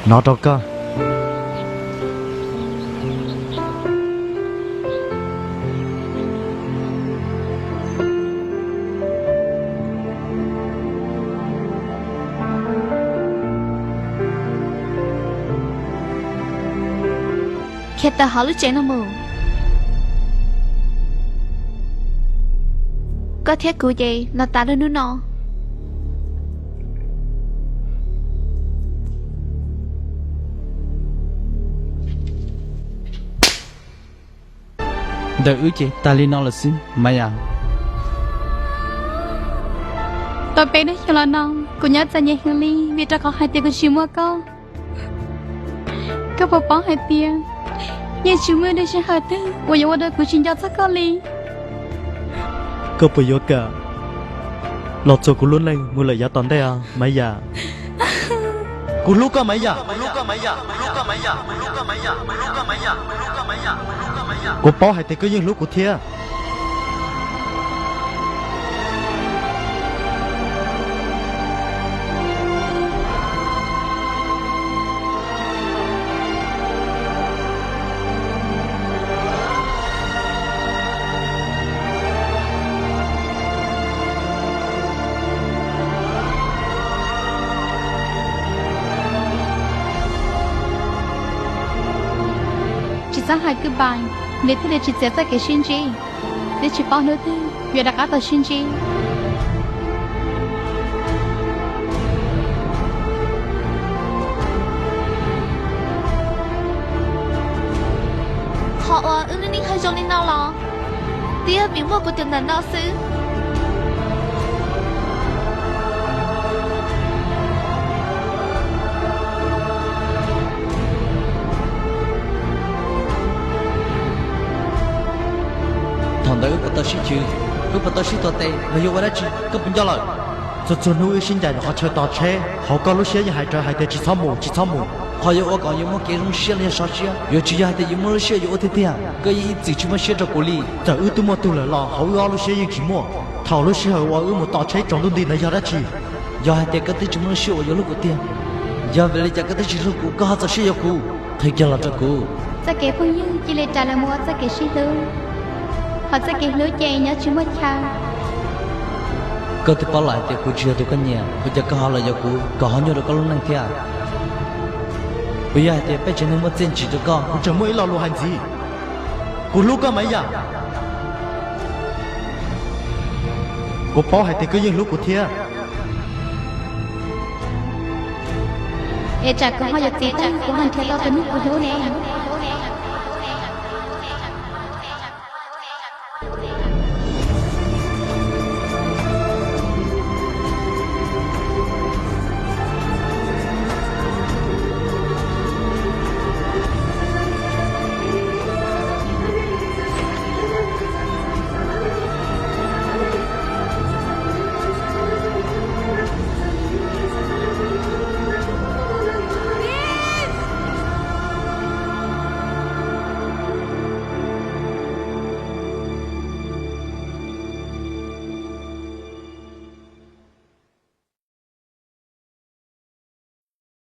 No rau koj. Khiav tawm hauv lub tsev no mus. Koj thiab kuv ces los tas lub hnub no. Ntawm wb ces tas li no lawm xwb Maiv Yam. Tau peb hnub xyoo los no kuv nyob txom nyem heev li vim rau qhov hais tias kuv tsis muaj koj. Koj puas paub hais tias yeej tsis muaj ib tug sij hawm twg uas yuav ua rau kuv tsis nco txog koj li? Koj puas yuav kam los txuas kuv lub neej mus lawm yav tom ntej os Maiv Yam? Kuv hlub koj Maiv Yam. Kuv paub hais tias koj yeej hlub kuv thiab. Tsis txhob hais kwj npaim, nws thiaj li tsis txiav txoj kev sib ntsib. Twb tsis paub hnub twg yuav rov qab tau sib ntsib. Qhov uas wb lub neej haj zoo li no los twb yog vim muaj kuv tus ntawm no xwb. Thaum ntawd wb puas tau sib chwv, wb puas tau sib tuav tes los yog ua dab tsi, koj puas nco lawm? Txhua txhua hnub wb sib ncaim ntawm qhov chaw tos tsheb, hauv koj lub siab yeej hais rawv hais tias tsis txhob mus, tsis txhob mus. Qhov yuav ua kom yus muaj kev zoo siab los yog sov siab, yuav tsis yog hais tias yus muaj lub siab yuav ua tiag tiag. Koj yeej ib txwm tsis muaj siab rau kuv li. Txawm wb twb muaj tug lawm los hauv wb ob lub siab yeej tsis muaj. Thaum lub sij hawm uas wb mus tos tsheb tsaus ntuj nti ntawd yog dab tsi? Yog hais tias koj twb tsis muaj lub siab uas yuav hlub kuv tiag, yog vim li cas koj twb tsis hlub kuv, koj ho txaus siab yuav kuv? Qhia kiag los rau kuv. Txoj kev phooj ywg cia li rais los mus ua txoj kev sib hlub, hos txoj kev hlub ces nyob tsis muaj chaw. Koj twb paub lawm hais tias kuv tsis yog tus koj nyiam, ua cas koj ho los yuav kuv kom ho nyuaj rau koj lub neej thiab? Puas yog hais tias peb tsev neeg muaj txiaj ntsig rau koj? Kuv tseem muaj ib lo lus hais ntxiv. Kuv hlub koj Maiv Yam. Kuv paub hais tias koj yeej hlub kuv thiab. Es tsam kuv ho yuav txiv tag kuv ho nrhiav tau tus neeg kuv hlub ne.